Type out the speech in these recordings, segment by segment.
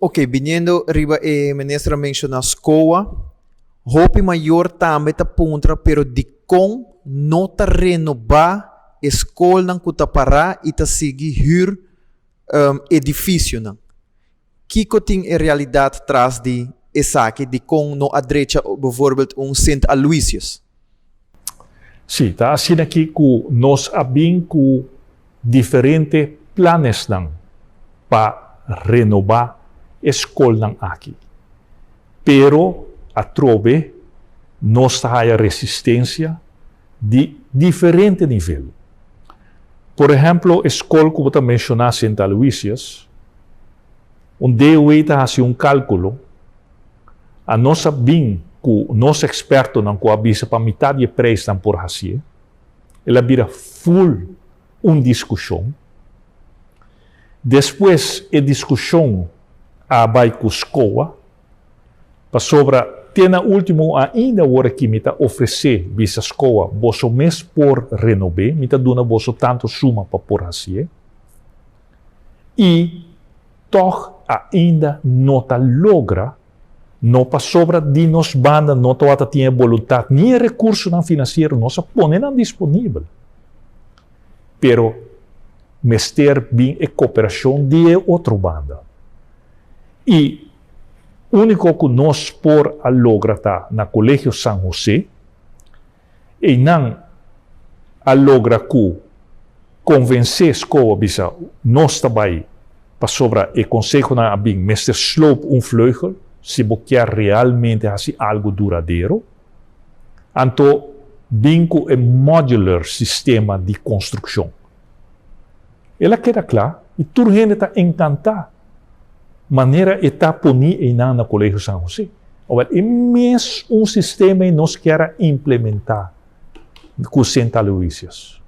Ok, biniendo riba e minister a menciona SCOA, hopi mayor tambe ta puntra pero dicon no ta renoba e scolnan cu ta para y ta sigui huur edificionan. Kico tin e realidad tras di esaki, dicon no a drecha bijvoorbeeld un Sint Aloysius? Sí, ta asina aki cu nos a bin cu diferente planesnan pa renoba e scolnan aki. Pero atrobe nos ta haya resistencia di diferente nivel. Por ehemplo, e scol cu bo ta menciona Sint Aloysius, un DOW ta haci un calculo. A nos a bin ku nos ekspertonan ku a bisa pa mitad di e preisnan por hasié. El a bira ful un diskushon. Despues e diskushon a bai ku SCOA, pasobra te na ultimo ainda awor aki mi ta ofresé bisa SCOA boso mes por renob'é, mi ta duna boso tantu suma pa por hasié. I tòg ainda no ta logra, no pasobra di nos banda no tabata tin e boluntat ni e rekursonan finansiero, nos a pone nan disponibel, pero mester bin e koperashon di e otro banda. I úniko ku nos por a logra ta na Kolegio San José, Einan a logra ku konvensé SCOA bisa nos ta bai pasobra e konsehonan a bin mester sloop un vleugel si bo kier realmente hasi algu duradero. Anto bin ku e modular sistema di konstrukshon. El a keda kla i tur hende ta enkantá manera e ta poní einan na Kolegio San José. Awel, e mes un sistema ei nos kier a implementá ku Sint Aloysius.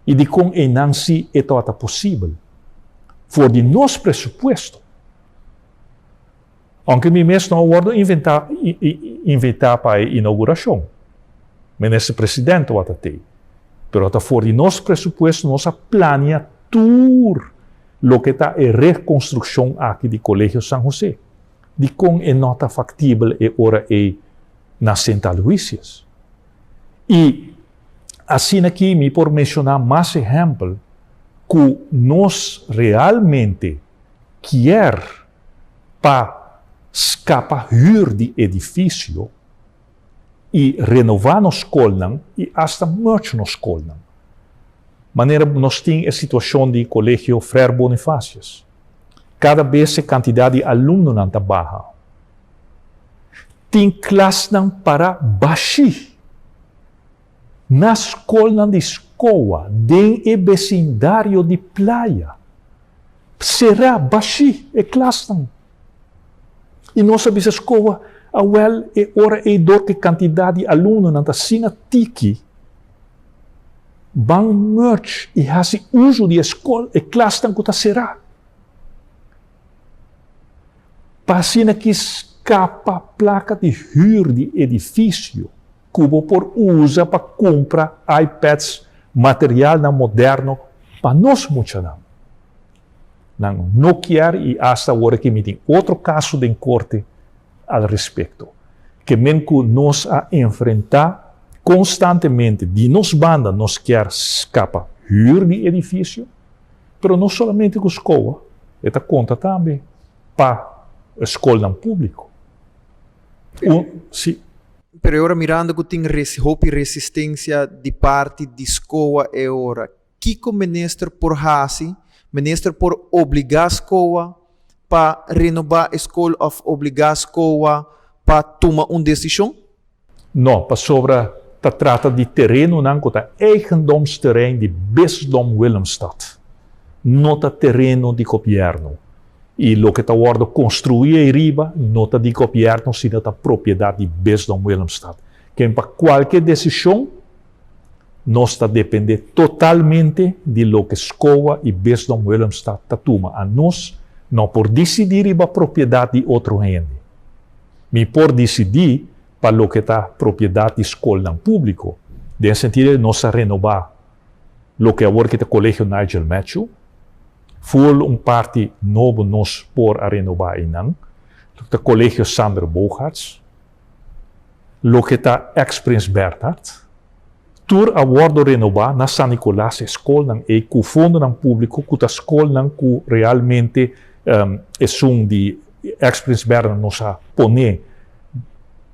I dikon einan si e tabata posibel? For di nos presupuesto. Aunke mi mes no a wòrdu inventá invitá pa e inougurashon, Minister President tabata tei. Pero ta for di nos presupuesto nos a plania tur loke ta e rekonstrukshon aki di Kolegio San Jose. Dikon e no ta faktibel e ora ei na Sint Aloysius? I asina aki mi por menshoná mas ehèmpel ku nos realmente kier pa skapa hür di edifisio i renová nos skolnan i asta merge nos skolnan. Manera nos tin e situashon di Kolegio Frère Bonifacius. Kada bes e kantidat di alumnonan ta baha. Tin klasnan para bashí na skolnan di SCOA den e besindario di playa. Será bashí e klasnan. I nos a bisa skoha, awèl e ora ei dor ku e kantidat di alumnonan ta asina tiki, ban merge i hasi uso di e skol, e klasnan ku ta será. Pa asina ki skapa plaka di hür di edifisio ku bo por usa pa kumpra iPads, materialnan moderno pa nos muchanan. Nan no kier i asta awor aki mi tin otro kaso den korte al respekto. Ke men ku nos a enfrentá konstantemente di nos banda nos kier skapa hür di edifisio, pero no solamente ku skoa, e ta konta tambe pa skolnan públiko. Un, si. Pero e ora mirando ku tin hopi resistensia di parti di skoa e ora, kiko minister por hasi? Minister por obligá skoa pa renobá e skol òf obligá skoa pa tuma un desishon? No, pasobra ta trata di terenonan ku ta eigendomsterrein di Bisdom Willemstad. No ta tereno di gobièrnu. I loke ta wòrdu konstruí ei riba no ta di gobièrnu sino ta propiedat di Bisdom Willemstad. Ken pa kualke desishon nos ta dependé totalmente di loke SCOA i Bisdom Willemstad ta tuma. Anos no por disidí riba propiedat di otro hende. Mi por disidí pa loke ta propiedat di skolnan públiko. Den sentido di nos a renobá loke awor ki ta Kolegio Nigel Matthew. Full un parti nobo nos por a renobá einan. Ta Kolegio Sander Bogaerts, loke ta ex Prins Bernhard. Tur a wòrdu renobá na San Nicolas e skolnan ei ku fondonan públiko ku ta skolnan ku realmente esun di ex Prins Bernhard nos a pone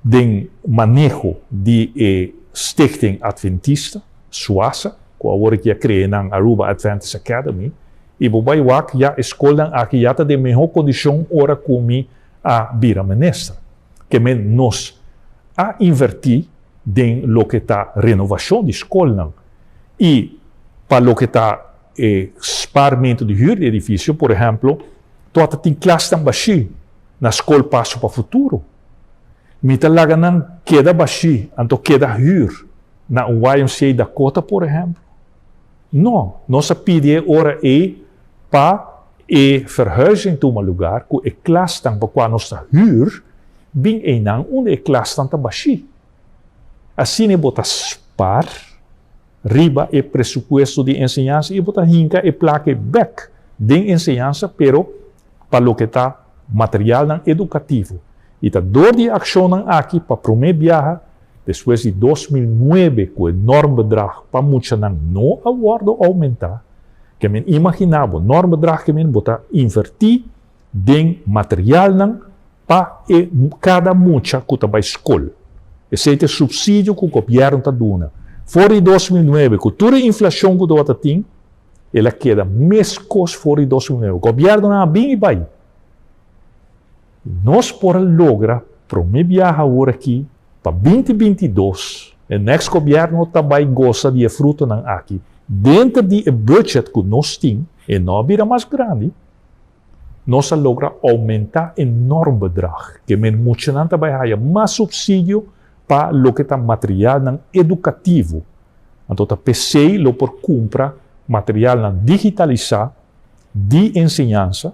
den maneho di e Stichting Adventista, SUASA, ku awor aki a krea nan Aruba Adventist Academy, i bo bai wak ya e skolnan aki ya ta den mehó kondishon ora ku mi a bira minister. Ke men nos a invertí den loke ta renovashon di skolnan i pa loke ta e spaarmento di hür di edifisio, por ehèmpel, tabata tin klasnan bashí na Skol Paso pa Futuro. Mi ta laga nan keda bashí anto keda hür na un YMCA Dakota, por ehèmpel? No, nos a pidi e ora ei pa e verhuizing tuma lugar ku e klasnan pa kua nos ta hür bin einan unda e klasnan ta bashí. Asina bo ta spar riba e presupuesto di enseñansa i bo ta hinka e plaka ei bèk den enseñansa pero pa loke ta materialnan edukativo. I ta dor di e akshonnan aki pa promé biaha despues di 2009 ku e normbedrag pa muchanan no a wòrdu oumentá, ke men imaginá bo normbedrag ke men bo ta invertí den materialnan pa e kada mucha ku ta bai skol. Esei ta e supsidio ku gobièrnu ta duna. For di 2009 ku tur e inflashon ku tabata tin, el a keda meskos for di 2009. Gobièrnunan a bin i bai. Nos por a logra promé biaha awor aki pa 2022, e next gobièrnu ta bai gosa di e frutonan aki denter di e budget ku nos tin, e no a bira mas grandi, nos a logra oumentá e normbedrag, ke men muchanan ta bai haya mas supsidio pa loke ta materialnan edukativo. Anto ta p'esei lo por kumpra materialnan digitalisá di enseñansa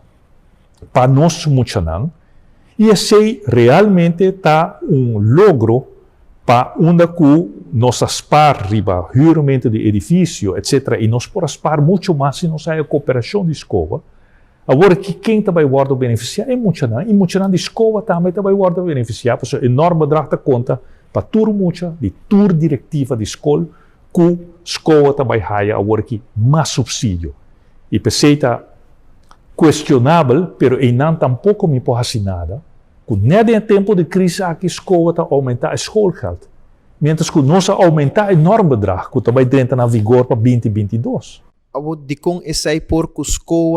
pa nos muchanan i esei realmente ta un logro pa unda ku nos a spar riba hürmento di edifisio etcetera i nos por a spar mucho mas si nos haya koperashon di skoba. Awor aki ken ta bai wòrdu benefisiá? E muchanan i muchanan di skoba tambe ta bai wòrdu benefisiá pasobra e normbedrag ta konta pa tur mucha di tur direktiva di skol ku skoba ta bai haya awor aki mas supsidio i p'esei ta Cuestionabel, pero eynan tampoco mi por haci nada, cu net den e tempo di crisis aki SCOA ta aumenta e schoolgeld, mientras cu nos a aumenta e normbedrag cu ta bay drenta na vigor pa 2022. Awor dikon esei por ku SCOA?